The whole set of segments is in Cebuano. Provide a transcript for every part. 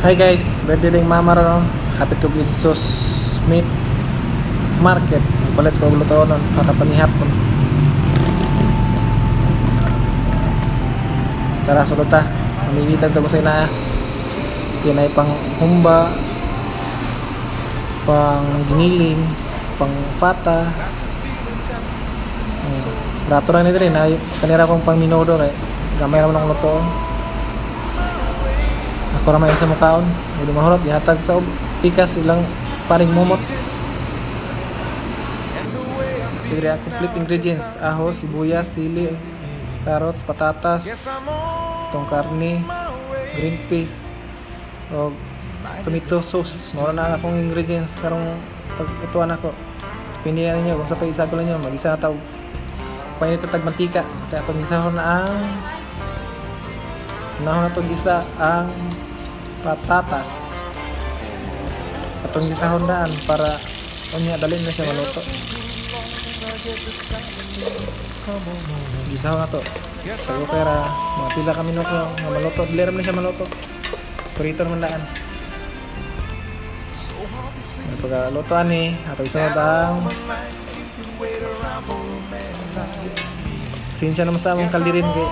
Hi guys, birthday ding mama ron. Happy to get sauce meat market. Palit ko og lutoon para panihapon. Tara, sulod ta. Mamilitan ta ko sa inaa. Yan ay pang humba, pang giniling, pang fata. Rato ra ni diri na kanira kong pang minudo kay gamay ra man ang lutoon. Ako ra may sa mukaon. Hindi mahurot gihatag sa pikas ilang paring mumot. Diri ang complete ingredients: ahos, sibuyas, sili, carrots, patatas, itong karne, green peas, o tomato sauce. Mao na ang akong ingredients karong paglutuan ako. Depende na ninyo kung sa pa isagol ninyo, mag-isa na tawag painit sa tag mantika. Kaya itong gisahon na ang unahon na itong gisa ang patatas. Atong gisahon daan para unya dali na siya maluto. Gisahon na to. Sa pera, mga pila ka minuto nga maluto. Dili ra man siya maluto. Prito naman daan. Ang pagkaluto ani, ato isunod ang sinsya naman sa among kaldirin kay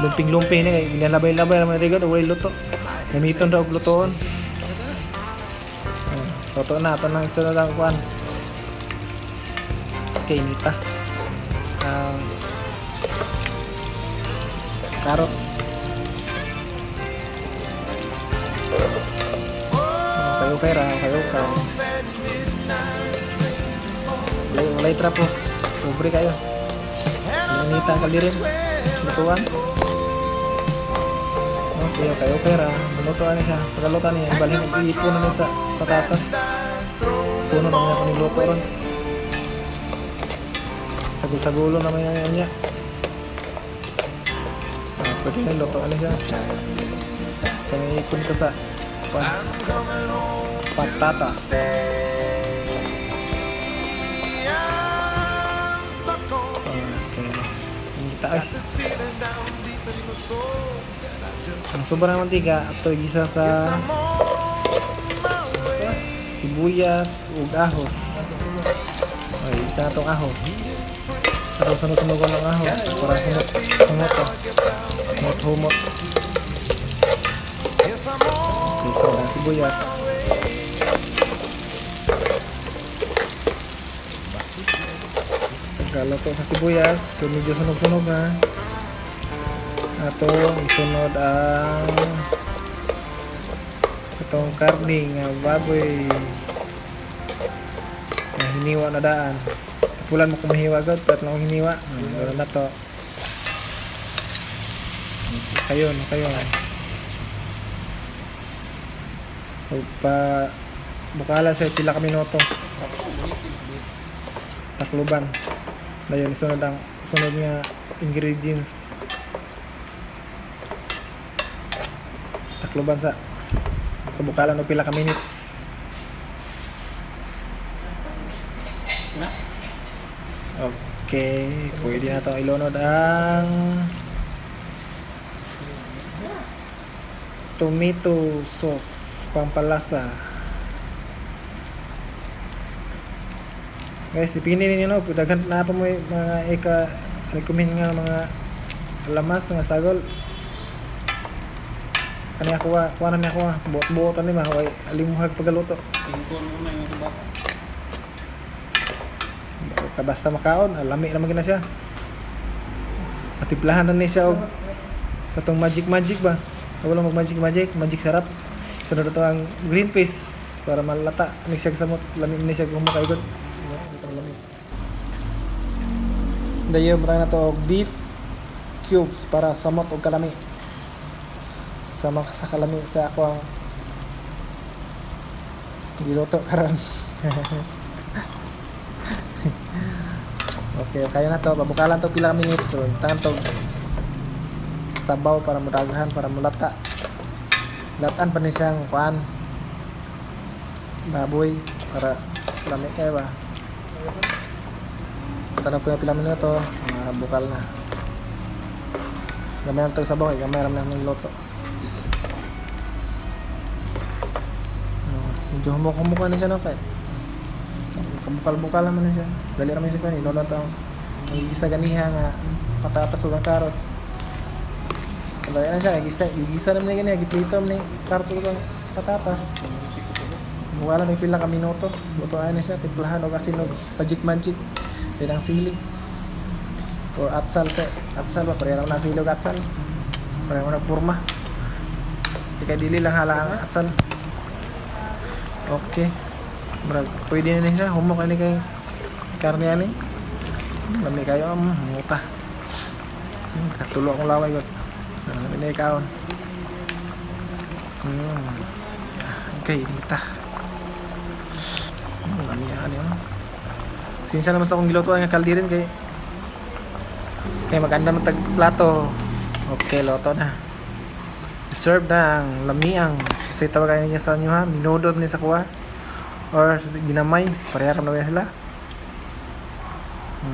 lumping-lumping ni kay ginalabay-labay naman rigod walay luto. Gamiton ra og lutoon. Luto na ato nang isunod ang kuan. Okay, nita. Ang carrots. Okay, okay ra, okay, okay. Walay, walay trapo. Pobre kayo. Inita ang kaldirin. Lutuan. Okay, okay, okay ra. Maluto na siya. Pagkaluto niya, ibalhin ipon na niya sa patatas. Puno naman ako niluto ron. Sagol-sagulo naman yan niya. Ah, pwede na luto na siya. Kaya ipon ka sa patatas. Okay. Kita ay. Ang sobrang mantika ato gisa sa sibuyas ug ahos. Ay, isa na tong ahos. Ato sunod-sunogon ang ahos para humot humot ah. Humot humot. Okay, so ang sibuyas. Pagkaluto sa sibuyas, so medyo sunog-sunog na. Ato isunod ang itong karne nga baboy na hiniwa na daan. Pulan mo kung mahiwa gud, pero lang hiniwa. Wala na to. Kayon, kayon. So, pa bukala sa pila ka minuto. Takluban. Dayon isunod ang sunod nga ingredients. Takluban sa pabukalan og pila ka minutes. Okay, pwede na itong ilunod ang tomato sauce pampalasa. Guys, dipindi ninyo no, daghan na pa mo mga ika recommend nga mga lamas nga sagol. Kani ako kuha na ni ako buot-buot ani ba way alimuhag pagaluto. Ka basta makaon, lami naman gina siya. Matiplahan na ni siya og katong magic magic ba. Wala mag magic magic, magic sarap. Sunod ito ang green peas para malata ni siya samot, lami ni siya gumakaigod. Dayon butang na to og beef cubes para samot og kalami. Sama sa kalami sa ako ang giluto karon. Okay, kaya na to. Pabukalan to pila ka minutes. So, tangan to sabaw para mudaghan, para mulata. Latan pa ni siyang kuan. Baboy para lami kayo ba. Tanong ko yung pila minuto, mga bukal na. Gamay lang to sabaw, eh. Gamay lang lang luto. Medyo humok-humok na siya, no, kay kabukal-bukal naman na siya. Dali ra man siya kuan, inulan to ang gisa ganiha nga patatas ug ang carrots. Dali na siya, gisa, gisa naman niya ganiha, giprito man ni carrots ug ang patatas. Wala may pila ka minuto. Lutuan na siya, timplahan og asin og pajik magic. Then ang sili. Or atsal sa atsal ba, pareho lang na sili og atsal. Pareho na porma. Di kay dili lang hala ang atsal. Okay. Murag pwede na ni siya, humok ani kay karne ani. Lami kayo, muta. Katulo akong laway gud. Lami na ikaon. Yeah. Okay, muta. Lami ani oh. Sinsa naman sa akong gilutuan nga kaldirin kay kay maganda man tag plato. Okay, loto na. Serve na ang lamiang. Kasi tawagan niya sa inyo ha, minudo ni sa kuha. Or ginamay, pareha ra man sila.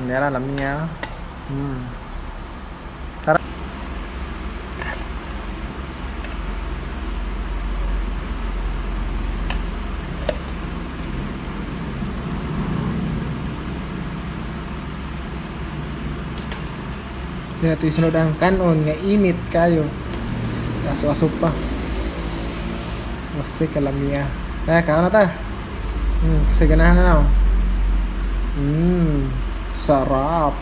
Yara lamia. Tara. Di na ito isunod ang kanon nga init kayo. Aso-aso pa. Kasi kalamia. Kaya kaon na ta. Kasi ganahan na na. Oh. Sarap.